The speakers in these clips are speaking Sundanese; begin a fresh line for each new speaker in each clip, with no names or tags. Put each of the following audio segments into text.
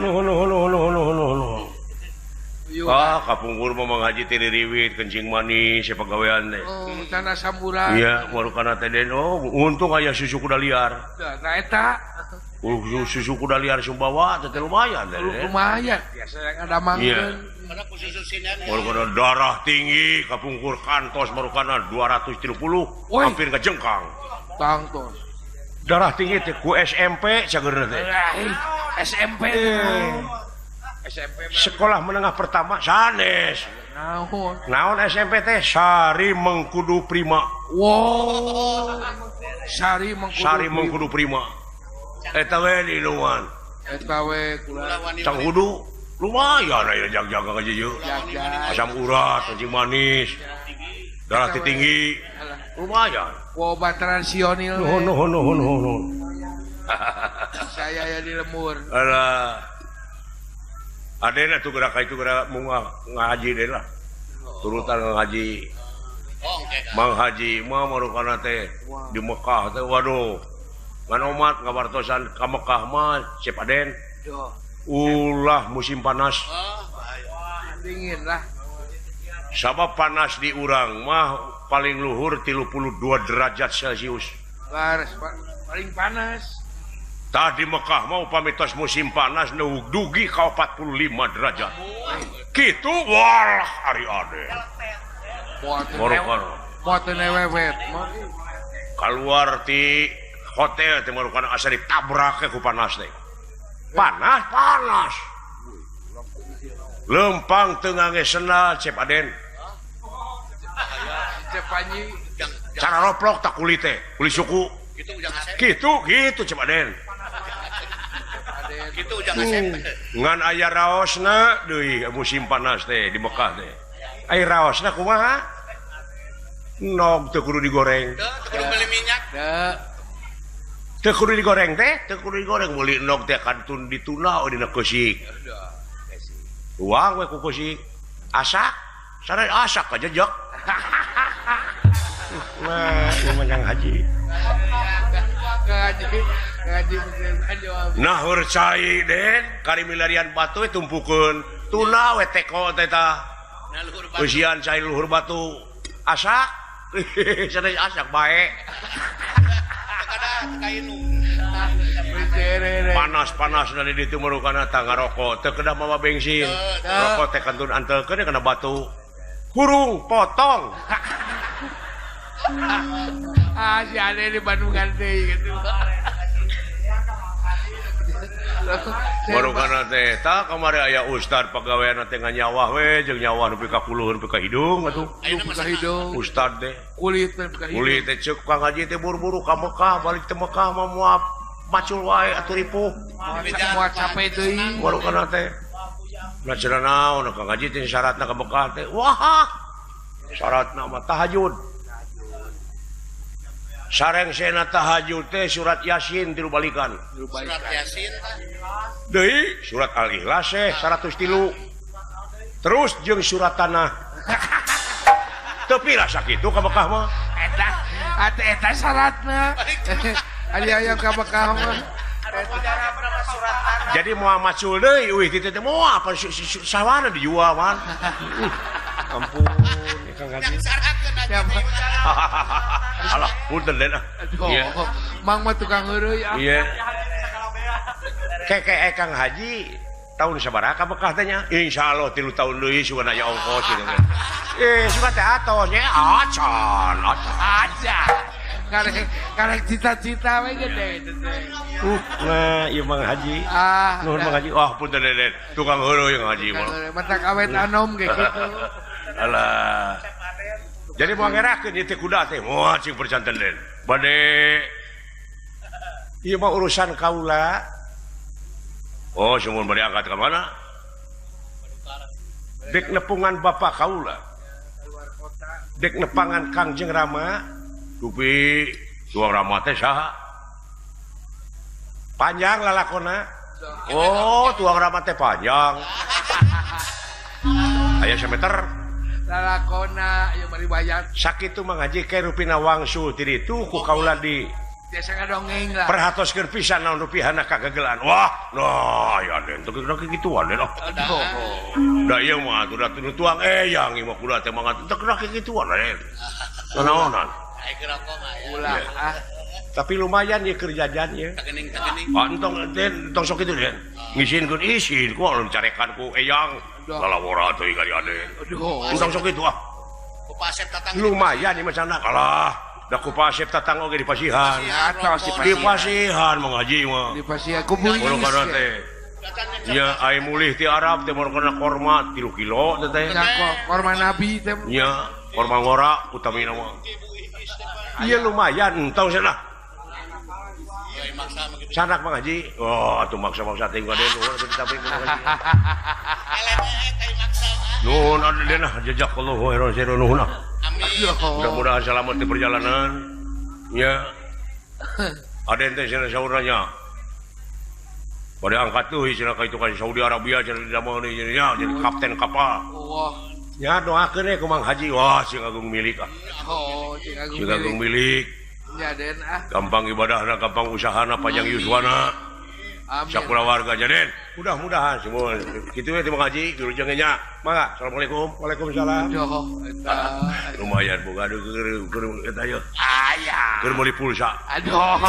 Nuhun nuhun nuhun nuhun nuhun nuhun. Ah, kapungkur mah Mang Haji teh diriwit kencing manis siapa gawean teh.
Oh, tanah samburan.
Iya, marukana teh den. Oh, untung aya susu kuda liar.
Nah eta.
Susu kuda liar Sumbawa teh lumayan teh.
Lumayan, biasa yang ada mangkeun.
Marukana darah tinggi kapungkur kantos marukana 230 hampir ngejengkang.
Tangtos.
Darah tinggi teh ku SMP cageurna teh.
SMP. SMP
sekolah menengah pertama sanes.
Naon?
Naon SMP teh Sari Mengkudu Prima.
Wow. Sari Mengkudu.
Sari Mengkudu Prima. Eta we diluan.
Eta we kula.
Canghudu lumayan aya jag-jaga ka dieu. Asam urat, kencing manis. Darah tinggi. Lumayan.
Ku obat tradisional.
Nuhun nuhun nuhun nuhun.
Saya ya di lemur.
Alah. Adena tuh gerak itu gerak mau ngaji deh lah, turutan ngaji, Mang Haji mah marukana teh di Mekah teh waduh, ngan omat ngabartosan ka Mekah mah cep Aden, ulah musim panas,
dingin lah,
sabab panas di urang mah paling luhur 32 derajat Celcius,
paling panas.
Tadi Mekah mau pamitos musim panas nu dugi ka 45 derajat. Kitu walah ari ade.
Moal teu newewet.
Kaluar ti hotel teh marukana asa ditabrak ku panas teh. Panas panas. Lempang teu ngangge sendal cep Aden.
Cep Panji
cara roplok tak kulit teh, kulit suku. Kitu kitu cep Aden.
Gitu ujang SMP.
Ngan aya raosna deui musim panas teh di Mekah teh. Aya raosna kumaha? Nog teu kudu digoreng.
Teu kudu meuli minyak.
Teu kudu digoreng teh, teu kudu digoreng meuli nog teh kantun dituna dina keusik. Uang we ku keusik. Asak, sareng asak kajejek. Wah, Mang Haji. Nahur cai Den kari milarian batu tumpukeun tuna we teko teh tah eusian cai luhur batu asak sanes asak bae panas-panas dari ditu marukana tah ngarokok teu kedah mawa bensin rokok teh kantun antelkeun kana batu hurung potong.
Ah si Ade di Bandungan deui gitu.
Marukana teh tah kamari aya ustad pagawean teh nganyawah we jeung nyawah nepi ka puluh nepi ka hidung atuh.
Nepi ka hidung.
Ustad teh
kulit nepi ka hidung.
Kulit teh ceuk Kang Haji teh buru-buru ka Mekah balik teh Mekah mah moal macul wae atuh ripuh.
Moal capek deui.
Marukana teh. Nah cenah naon Kang Haji teh syaratna ka Mekah teh. Wah. Syaratna mah tahajud. Sareng sena tahajud teh surat Yasin tilu balikan.
Surat Yasin tah.
Deui surat Al-Ikhlas teh 103. Terus jeung surat tanah. Teu pira sakitu ka Mekah mah.
Eta atuh eta syaratna. Ari aya ka Mekah mah.
Jadi moal macul deui euy kitu teh moal apa sawana dijual man. Ampun Kang Haji. Alah, punten den ah. Iya.
Mang mah tukang heureuy ah.
Iya. Keke Kang Haji tahun sabaraha ka Mekah teh nya? Insyaallah 3 tahun deui sugan aya ongkos kitu teh. Sugan teh atos nya acan, acan.
Acan. Karek cita-cita we gede itu teh.
Nah, ieu Mang Haji. Nuhun Mang Haji. Wah, punten den. Tukang heureuy Kang Haji mah.
Matak awet anom ge kitu.
Alah. Jadi mau ngerakeun ieu teh kuda teh moal cing percanten den. Bade ieu mah urusan kaula. Oh, sumur bade angkat ka mana? Dek nepungan bapak kaula. Dek nepangan Kangjeng Rama. Dupi tuang Rama teh saha? Panjang lalakona. Oh, tuang Rama teh panjang. Aya sameter.
Lalakona ieu bari bayar.
Sakitu Mang Haji ke rupina wangsul ti ditu ku kaula di
Biasa ngadongeng lah.
Perhatoskeun pisan naon rupihana kagagelan. Wah, nah aya Den teu kira kikituan Den. Da ieu mah atuh da tuang eyang ieu mah kuda teh mah teu kira kikituan Den. Naonan.
Ulah ah.
Tapi lumayan ya kerjaan ya. Ah, entong Den, entong sok itu Den. Ngisinkeun isin ku alun carekan ku eyang. Lalawora teuing ka Den. Entong sok itu ah. Lumayan ieu mah sanak. Alah. Da ku Pak Asep tatang oge di pasihan. Di pasihan mengaji mah.
Di pasihan ku beulis.
Teh. Nya ai mulih ti Arab teh morokeun korma 3 kilo teh teh.
Nya korma Nabi teh.
Nya korma ngora utamina mah. Ieu lumayan entong cenah. Sanak mengaji. Oh, atuh maksa-maksa teh ka nuhun atuh ditapi ku mengaji. Nuhun atuh nah jazakallahu khairan sirun nuhun. Mudah-mudahan selamat di perjalanan. Ya. Aden teh cenah sauranya. Pada angkat tuh cenah ka itu ka Saudi Arabia cenah didamel nya jadi kapten kapal. Ya doakeun we ku Mang Haji. Wah, sing agung milik ah.
Oh, sing
agung milik.
Nya Den ah.
Gampang ibadahna, gampang usahana, panjang yuswana. Sakula warga jaden. Mudah-mudahan semua. Kitu we terima kasih wilujeng nya. Mangga. Assalamualaikum. Waalaikumsalam.
Eta.
Lumayan boga keur eta ye.
Aya.
Keur meuli pulsa.
Aduh,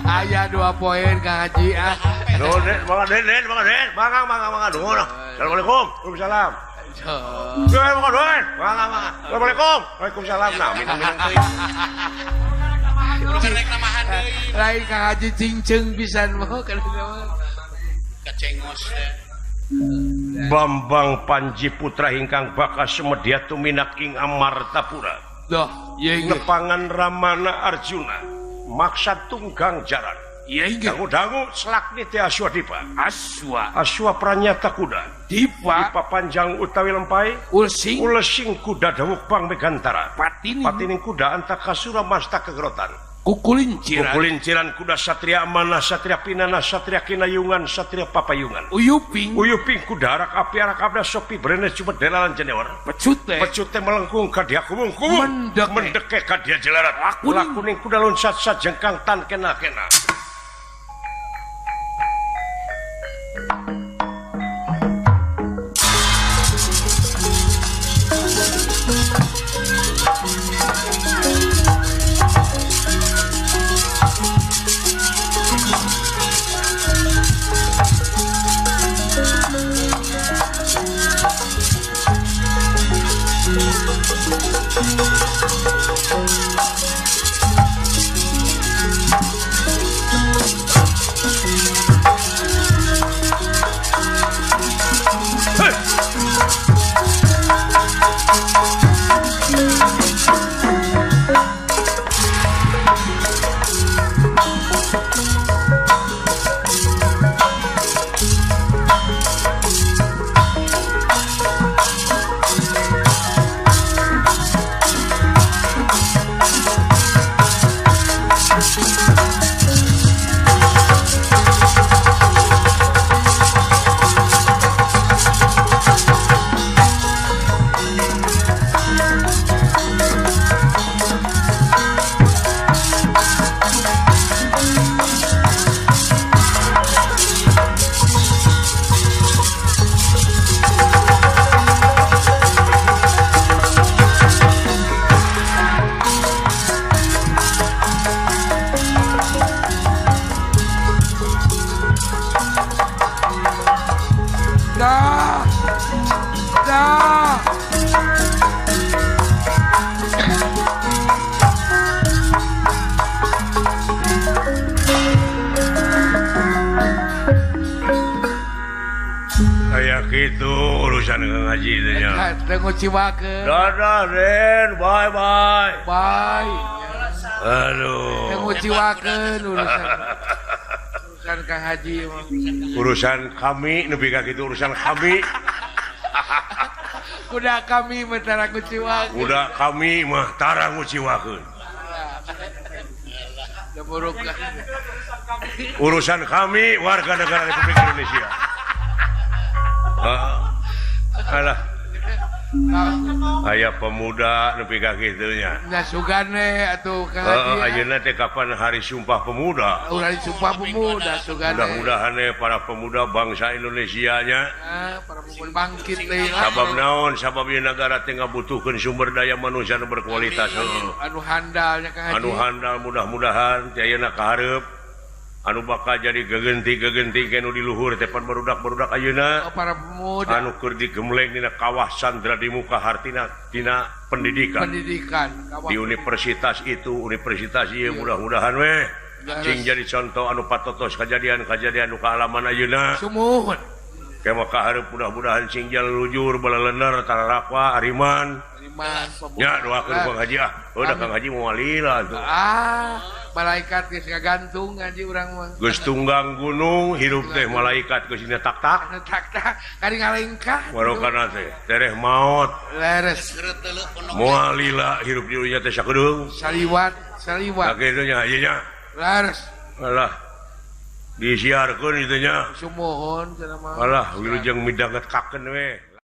aya 2 poin Kang Haji ah.
Nuhun Den, mangga Den, Den, mangga Den. Mangga mangga mangga nuhun. Assalamualaikum. Waalaikumsalam. Den, mangga Den. Mangga mangga. Assalamualaikum. Waalaikumsalam. Nah, minum-minum teuing.
Lain Kang Haji cinceng pisan mah kana
kacengos teh.
Bambang Panji Putra ingkang bakas semedya tuminak ing Amartapura.
Dah, ieu inggih.
Nepangan Ramana Arjuna maksa tunggang jaran.
Ieu inggih.
Dangu-dangu selakni teh Aswa Dipa.
Aswa.
Aswa pranyata kuda.
Dipa.
Dipa panjang utawi lempai.
Ulsing.
Ulesing kuda dawuk bang Megantara.
Patining.
Patining kuda antakasura masta kegerotan.
Kukulinciran.
Kukulinciran kuda satria amanah, satria pinana, satria kinayungan, satria papayungan.
Uyuping.
Uyuping kuda arak api arak abda sopi brene cuma delalan jenewar.
Pecute.
Pecute melengkung kadia kumung kumung.
Mendeke.
Mendeke kadia jelarat.
Lakuning.
Lakuning kuda loncat sajengkang tan kena kena.
Ciwakeun.
Dadah Den, bye bye.
Bye.
Aduh.
Teu nguciwakeun urusan. Urusan Kang Haji mah.
Urusan kami nepi ka kitu urusan kami.
Kuda kami mah tara nguciwakeun.
Kuda kami mah tara nguciwakeun. Urusan kami warga negara Republik Indonesia. Alah. Aya pemuda nepi ka kitu nya.
Nya sugane atuh Kang Haji.
Ayeuna teh kapan hari Sumpah Pemuda?
Hari Sumpah Pemuda sugane.
Mudah-mudahan para pemuda bangsa Indonesia nya.
Para pemuda bangkit deui.
Sabab naon? Sabab ieu nagara teh ngabutuhkeun sumber daya manusia nu berkualitas.
Anu handal nya Kang Haji.
Anu handal mudah-mudahan teh ayeuna kahareup anu bakal jadi gegenti-gegenti nu di luhur teh pan barudak-barudak ayeuna.
Para pemuda
anu keur digemleng dina kawah Sandra di muka hartina tina pendidikan.
Pendidikan
di universitas itu, universitas ieu mudah-mudahan weh cing jadi contoh anu patotos kejadian-kejadian nu kaalaman ayeuna.
Sumuhun.
Ke maka hareup mudah-mudahan cing jalujur balalener tararakwa ariman. Ya doakeun Kang Haji ah. Udah Kang Haji moal lila tuh.
Ah, malaikat geus ngagantung ngaji urang mah.
Geus tunggang gunung hirup teh malaikat geus dina tak-tak.
Tak-tak kari ngalengkah.
Warokana teh tereh maot.
Leres.
Moal lila hirup di dunya teh sakedeung.
Saliwat, saliwat.
Ka kitu nya ieu nya.
Leres.
Alah. Disiarkeun itu nya.
Sumuhun cenah mah.
Alah wilujeng midangetakeun we.